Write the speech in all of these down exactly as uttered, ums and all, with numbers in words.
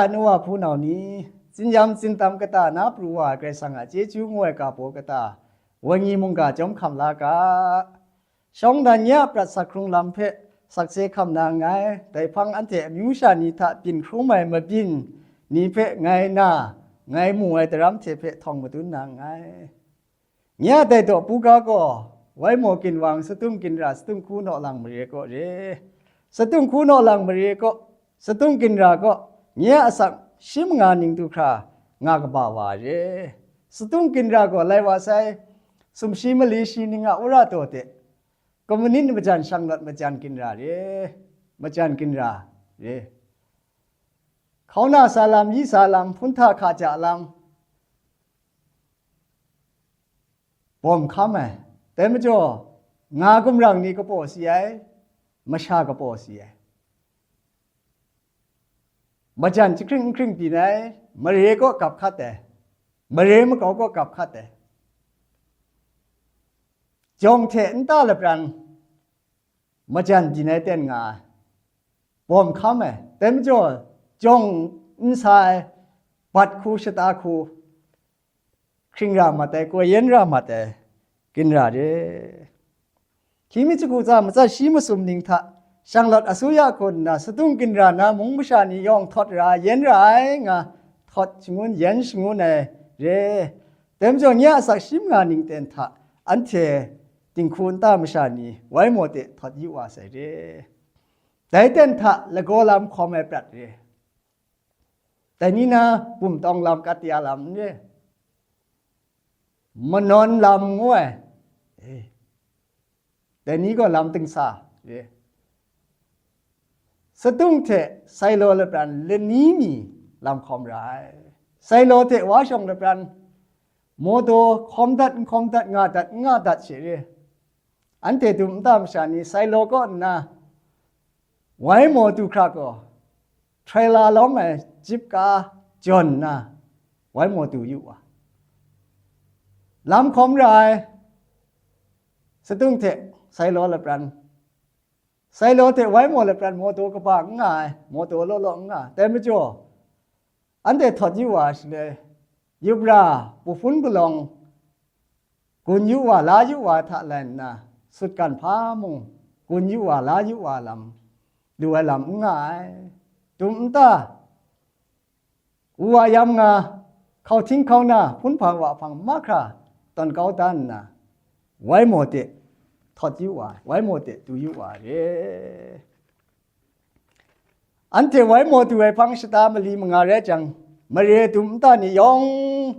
Noa hpunau ni, tsinyam tsintam kata na pru wa ai Karai Kasang a chyeju ngu ai ga baw kata, wenyi mungga chyawm hkam la ga. Shawng dan nye a prat sak hkrung lam hpe sakse hkam na nngai, dai hpang anhte amyu sha ni hta byin hkrum ai mabyin ni hpe ngai na, ngai mu ai daram hte hpe htawng madun na nngai. Nye a dai daw buga gaw, wai maw ginwang, satung ginra, satung hku naw lang mare kaw re. Satung hku naw lang mare kaw, satung ginra kaw, nye a asak shi manga ning du hkra nga kaba wa re. Satung ginra gaw lai wa sai, sumshi mali shi ning a wora taw de, communist majan shanglawt majan ginra re, majan ginra re. Hkauna sa lam, yi sa lam, hpun hta hka ja lam, bawm hkam ai. Dai majaw, nga gumrang ni kapaw si ai, masha kapaw si ai. Majan jahkring nhkring byin ai, mare kaw gap hkat ai, mare makau kaw gap hkat ai. Jawng hte nta lapran majan byin ai ten nga ai, bawm hkam ai. Dai majaw, jawng n sa ai, bat hku shata hku, hkring ra mat ai, koi yen ra mat ai, ginra re. Hkying mi jahku tsa matsat shi masum ning hta shanglawt asuya hku nna, satung ginra na mung masha ni yawng htawt ra, yen ra ai nga, htawt shangun, yen shangun ai re. Dai majaw, nye a asak shi manga ning ten hta anhte dinghku nta masha ni wai maw de htawt yu wa sai re. Dai ten hta lagaw lam hkawm ai prat re. Dai ni na bum tawng lam, katya lam n re, manawn lam ngu ai, eh, dai ni gaw lam dingsa re. Satung hte sai law lapran lani mi lam hkawm ra ai. Sai law hte wa shawng lapran, mawdaw hkawm dat, n hkawm dat, nga dat, n nga dat she re. Anhte dum nta masha ni sai law kaw nna, wai maw du hkra gaw, trailer lawm ai jip ka jawn nna, wai maw du yu wa. Lam hkawm ra ai, satung hte sai law lapran, sai law hte wai maw lapran mawdaw kaba n nga ai, mawdaw law law n nga ai. Dai majaw, anhte htawt yu wa shaloi, yup ra, pahpun palawng gun yu wa, la yu wa hta lai nna, sutgan hpa mung gun yu wa, la yu wa lam, lu ai lam n nga ai. Dum nta, wu wa yam nga, hkauhting hkauna, hpun hpa wa hpang mahkra tawn kau dan nna, wai maw de htawt yu wa, wai maw de du yu wa re. Anhte wai maw du ai hpang shata mali manga rai jang, mare dum nta ni yawng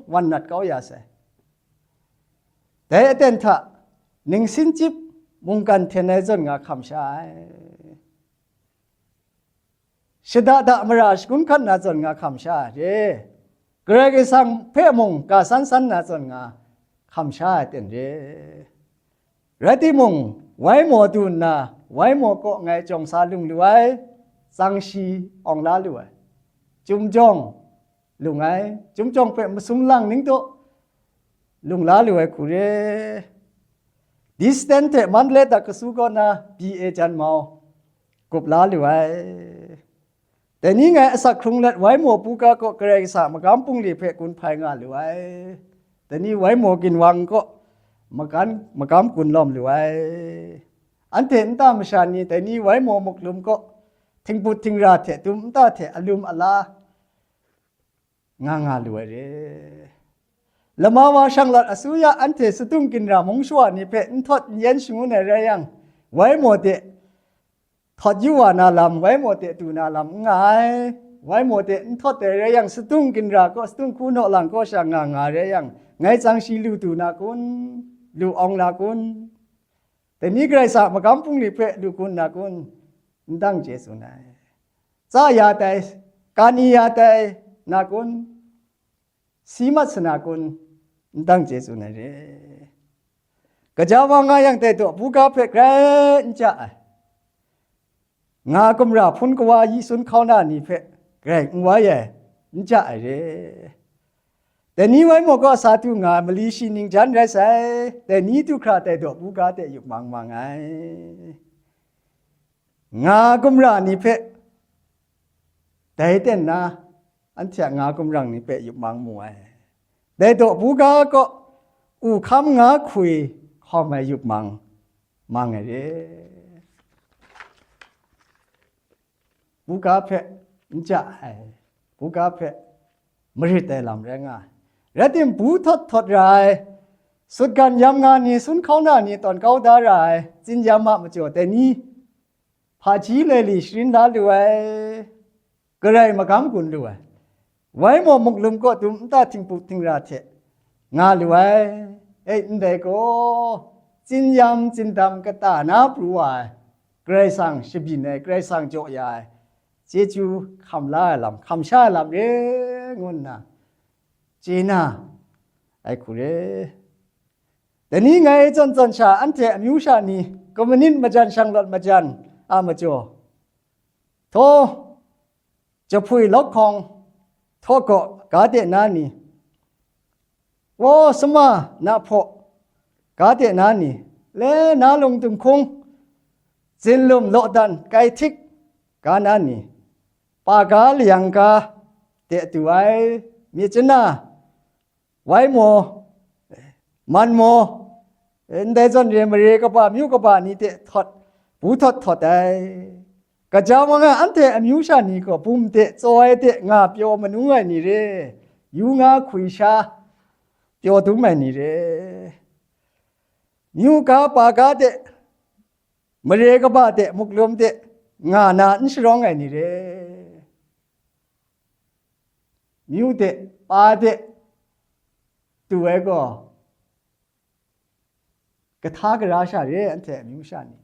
wan nat kau ya sai. Dai aten hta, ningsin chyip mungkan hten ai zawn nga hkam sha ai. Shada da mara shagun hkat na zawn nga hkam sha ai re. Karai Kasang hpe mung ga san san na zawn nga hkam sha ai ten re. Rai timung, wai maw du nna, wai maw kaw ngai jawng sa lung lu ai, tsang shi awng la lu ai, chyum jawng lung ai, chyum jawng hpe masum lang ning taw lung la lu ai hku re. Distance hte Mandalay dat kasu kaw na B A jan mau, gup la lu ai. Dai ni ngai asak hkrung let wai maw buga kaw Karai Kasang a magam bungli hpe gun hpai nga lu ai. Dai ni wai maw ginwang kaw magan, magam gun lawm lu ai. Anhte nta masha ni dai ni wai maw muklum kaw htingbut htingra hte dum nta hte alum ala nga nga lu ai re. Lama wa shanglawt asuya anhte satung ginra mung shawa ni hpe n htawt n yen shangun ai rai yang, wai maw de htawt yu wa na lam, wai maw de du na lam n nga ai. Wai maw de n htawt ai rai yang, satung ginra kaw, satung hku naw lang kaw sha nga nga rai yang, ngai tsang shi lu du na kun? Lu awng na kun? Dai ni Karai Kasang a magam bungli hpe lu kun na kun? N dang chye tsun ai. Tsa ya tai, kani ya tai na kun? Si mat sa na kun? N dang chye tsun ai re. Gaja wa nga yang dai daw buga hpe grai n ja ai. Nga gumra hpun kawa yi sun hkauna ni hpe grai n wai ai, n ja ai re. Dai ni wai maw kaw sa du nga ai mali shi ning jan rai sai, dai ni du hkra dai daw buga de yup mang mang ai. Nga gumra ni hpe dai ten na, anhte a nga gumrang ni hpe yup mang mu ai. Dai daw buga kaw u hkam nga hkwi hkawm ai yup mang, mang ai re. Buga hpe n ja ai, buga hpe marit ai lam rai nga ai. Rai timung, bu htawt htawt ra ai, sutgan yam nga ni, sun hkauna ni tawn kau da ra ai, tsin yam a majaw dai ni, hpaji loi li sharin la lu ai, garai magam gun lu ai, wai maw muklum kaw dum nta htingpuk htingra hte nga lu ai. E, ndai gaw, tsin yam tsindam kata na pru wa ai, Karai Kasang shabyin ai, Karai Kasang jaw ya ai, chyeju hkam la ai lam, hkam sha ai lam re, ngu nna chye na ai hku re. Dai ni ngai zawn zawn sha, anhte amyu sha ni, kamanit majan shanglawt majan a majaw, htaw, jahpui lawk hkawng htaw gaw ga de na ni, waw sama na hpaw ga de na ni, le na lung dinghkung, zinlum lawdan kai htik ga na ni, pa ga layang ga de du ai, myit chana, wai maw, man maw, ndai zawn re mare kaba, myu kaba ni hte htawt, bu htawt htawt ai. Gaja wa nga, anhte amyu sha ni gaw bum de, tsaw ai de nga pyaw manu ai ni re, yu nga hkwi sha pyaw dum ai ni re, myu ga pa ga de, mare kaba de, muklum de nga na n sharawng ai ni re, myu de, pa de, du ai gaw, kahta gara sha re, anhte amyu sha ni.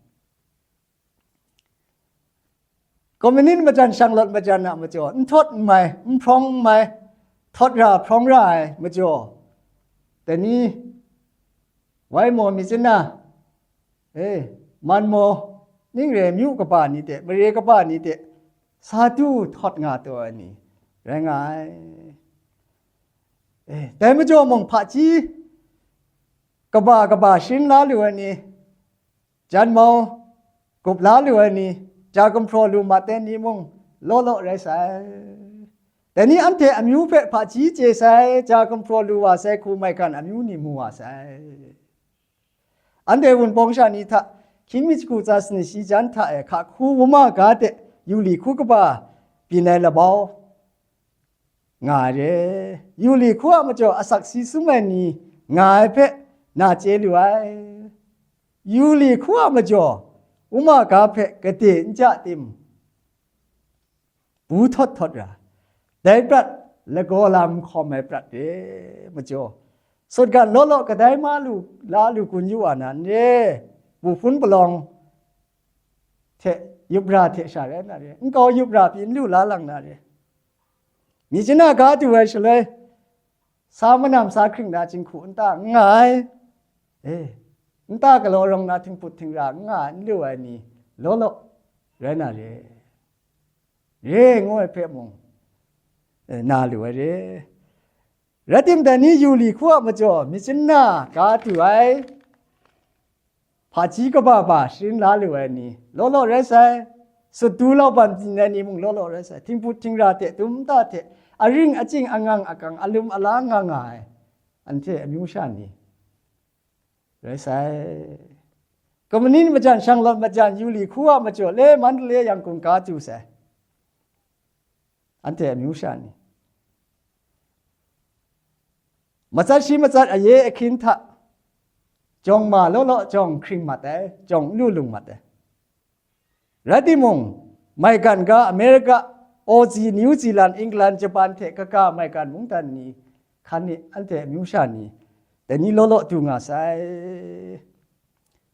Kamanit majan shanglawt majan a majaw, n htawt n mai, n hprawng n mai, htawt ra hprawng ra ai majaw, dai ni, wai maw, myit chana, e, man maw, ning re myu kaba ni hte, mare kaba ni hte, sa du htawt nga taw ai ni rai nga ai. E, dai majaw mung, hpaji kaba kaba sharin la lu ai ni, janmau gup la lu ai ni, ja gumhpraw lu mat ai ni mung law law rai sai. Dai ni anhte amyu hpe hpaji chye sai, ja gumhpraw lu wa sai hku maigan amyu ni mu wa sai. Anhte Wunpawng sha ni hta, hkying mi shagu tsa sanit shi jan hta e hka hku wuma ga de, yu li hku kaba byin ai labau nga ai re. Yu li hku a majaw asak si sum ai ni nga ai hpe na chye lu ai. Yu li hku a majaw wuma ga hpe gade n ja tim, bu htawt htawt ra, dai prat lagaw lam hkawm ai prat re majaw, sutgan law law kadai ma lu, la lu gun yu wa na n re, bu hpun palawng hte yup ra hte sha rai na re, nkau yup ra pyi n lu la lang na re, myit chana ga du ai shaloi, sa manam sa hkring na jinghku nta n nga ai, e, nta galaw rawng na htingput htingra n nga ai, n lu ai ni law law rai na re, re ngu ai hpe mung, e, na lu ai re. Rai timung, dai ni yu li hku a majaw myit chana ga du ai, hpaji kaba ba sharin la lu ai ni law law rai sai, sut du lau ban byin ai ni mung law law rai sai, htingput htingra hte dum nta hte aring aching angang akang alum ala nga nga ai, anhte amyu sha ni rai sai. Kamanit majan shanglawt majan yu li hku a majaw le Mandalay, Yangon ga du sai, anhte amyu sha ni. Matsat shi matsat aye ahkyin hta, jawng ma law law jawng hkring mat ai, jawng n lu lung mat ai. Rai timung, maigan ga America, Aussie, New Zealand, England, Japan hte kaga maigan mungdan ni hkan ni, anhte amyu sha ni, dai ni law law du nga sai.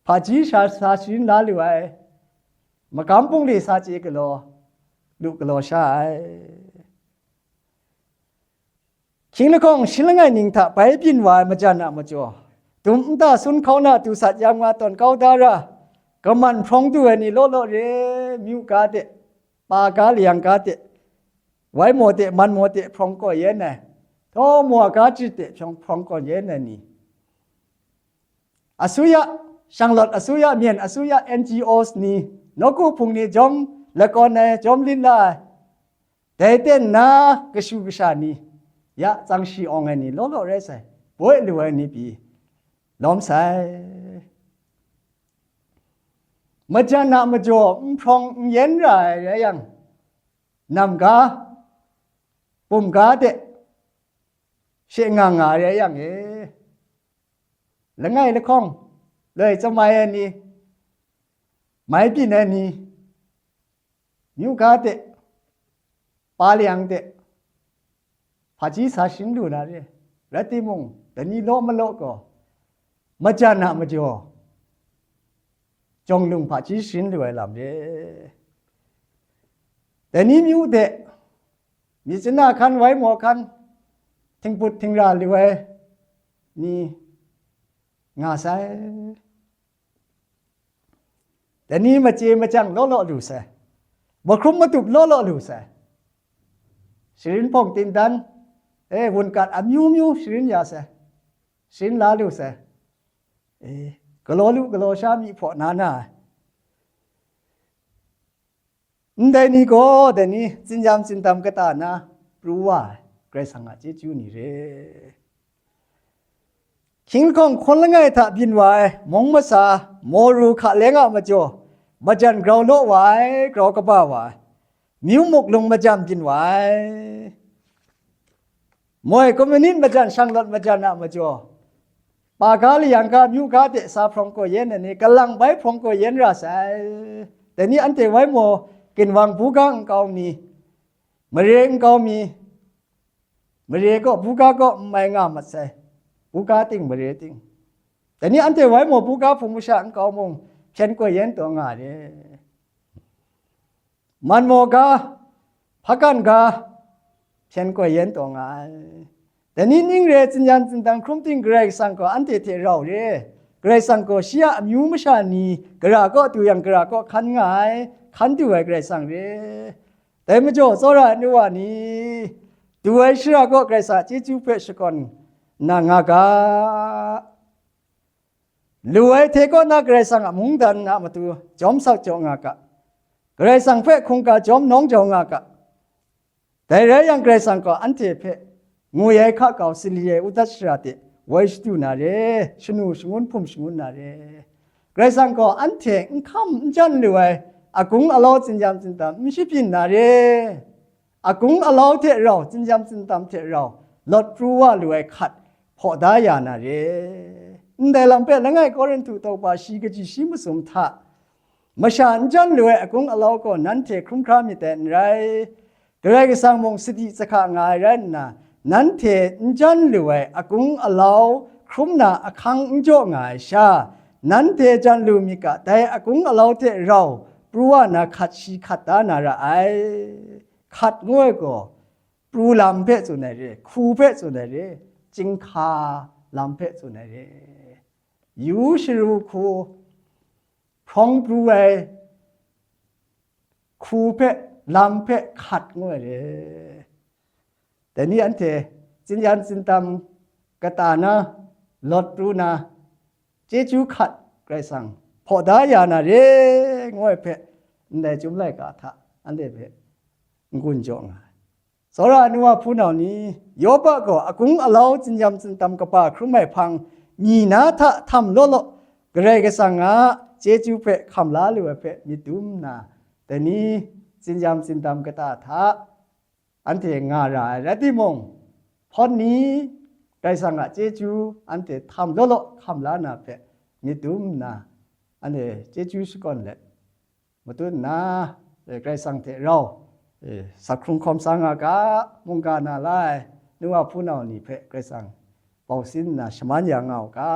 Hpaji sha sa sharin la lu ai, magam bungli sa chye galaw, lu galaw sha ai. Hkying lahkawng shi langai ning hta bai byin wa ai majan a majaw, dum nta sun hkauna du sat yam nga tawn kau da ra, kaman hprawng du ai ni law law re, myu ga de, pa ga layang ga de, wai maw de, man maw de hprawng kaw yen ai, htaw maw ga jit de hprawng, hprawng kaw yen ai ni, asuya, shanglawt asuya, myen asuya, N G Os ni, nawku hpung ni jawm lakawn ai, jawm lin la ai, Dai ten na kashu kasha ni, ya tsang shi awng ai ni law law rai sai, boi lu ai ni pyi lawm sai. Majan a majaw n hprawng n yen ra ai rai yang, nam ga, bum ga de she nga nga ai rai yang e, langai lahkawng, loi chyawm ai ni, mai byin ai ni, myu ga de, pa liang de, hpaji sa sharin lu na re, rai timung, dai ni law malaw gaw, majan a majaw, jawng lung hpaji sharin lu ai lam re. Dai ni myu de, myit chyanna hkan, wai maw hkan, htingput htingra lu ai ni nga sai. Dai ni machye machyang law law lu sai, mahkrum matup law law lu sai, sharin hpawng tindan, e, wunkat amyu myu sharin ya sai, sharin la lu sai, e, galaw lu galaw sha myi hpaw na na ai. Ndai ni gaw dai ni, tsinyam tsindam kata na pru wa ai, Karai Kasang a chyeju ni re. Hkying lahkawng hkawn langai hta byin wa ai mung masa, mawru hka leng a majaw, majan grau law wa ai, grau kaba wa ai, myu muk lung majan byin wa ai. Moi, communist majan, shanglawt majan a majaw, pa ga layang ga, myu ga de sa hprawng gaw yen ai ni, kalang bai hprawng gaw yen ra sai. Dai ni anhte wai maw, ginwang buga nkau mi, mare nkau mi, mare gaw, buga gaw n mai nga mat sai, buga ting, mare ting. Dai ni anhte wai maw, buga hpung masha nkau mung hpyen gaw yen taw nga re. Man maw ga, hpakan ga, hpyen gaw yen taw nga ai. Dai ni ning re, tsinyan tsindang hkrum ting Karai Kasang gaw anhte hte rau re. Karai Kasang gaw shi a amyu masha ni gara kaw du yang, gara kaw hkan nga ai, hkan du ai Karai Kasang re. Dai majaw, tsawra ai nu wa ni, du ai shara gaw Karai Kasang a chyeju hpe shakawn nna nga ga. Lu ai hte kaw na Karai Kasang a mungdan a matu jawm sak jaw nga ga, Karai Kasang hpe hkungga jawm nawng jau nga ga, dai rai yang, Karai Kasang gaw anhte hpe ngwi ai hka kau, sali ai udat shara de woi shadu na re, shanu shangun hpum shangun na re. Karai Kasang gaw anhte n hkam n jan lu ai agung alau, tsinyam tsindam n shabyin na re. Agung alau hte rau, tsinyam tsindam hte rau, lawt pru wa lu ai hkat hpaw da ya na re. Ndai lam hpe langai Korinhtu tawkpa shi kaji shi masum hta, masha n jan lu ai agung alau gaw nanhte hkrum hkra myit dai n rai. Karai Kasang mung sadi tsahka nga ai rai nna, nanhte n jan lu ai agung alau hkrum na ahkang n jaw nga ai sha, nanhte jan lu myit ga, dai agung alau hte rau pru wa na hkat shi hkat da na ra ai. Hkat ngu ai gaw, pru lam hpe tsun ai re, hku hpe tsun ai re, chyinghka lam hpe tsun ai re. Yu sharu hku, hprawng pru ai hku hpe, lam hpe hkat ngu ai re. Dai ni anhte tsin-yan tsindam kata na, lawt pru na, chyeju hkat Karai Kasang hpaw da ya na re, ngu ai hpe, ndai Chyum laika hta anhte hpe n-gun jaw nga ai. Tsawra ai nu wa hpunau ni, Yoba gaw agung alau tsin-yam tsindam kaba hkrum ai hpang, myi na hta htam law law, Karai Kasang a chyeju hpe hkam la lu ai hpe myit dum nna, dai ni tsin-yam tsindam kata hta anhte nga ra ai rai timung, hpawt ni Karai Kasang a chyeju anhte htam law law hkam la na hpe myit dum nna, anhte chyeju shakawn let, matut nna, e, Karai Kasang hte rau, e, sak hkrung hkawm sa nga ga, mungga na la ai nu wa hpunau ni hpe Karai Kasang bau sin nna shaman ya nga u ga.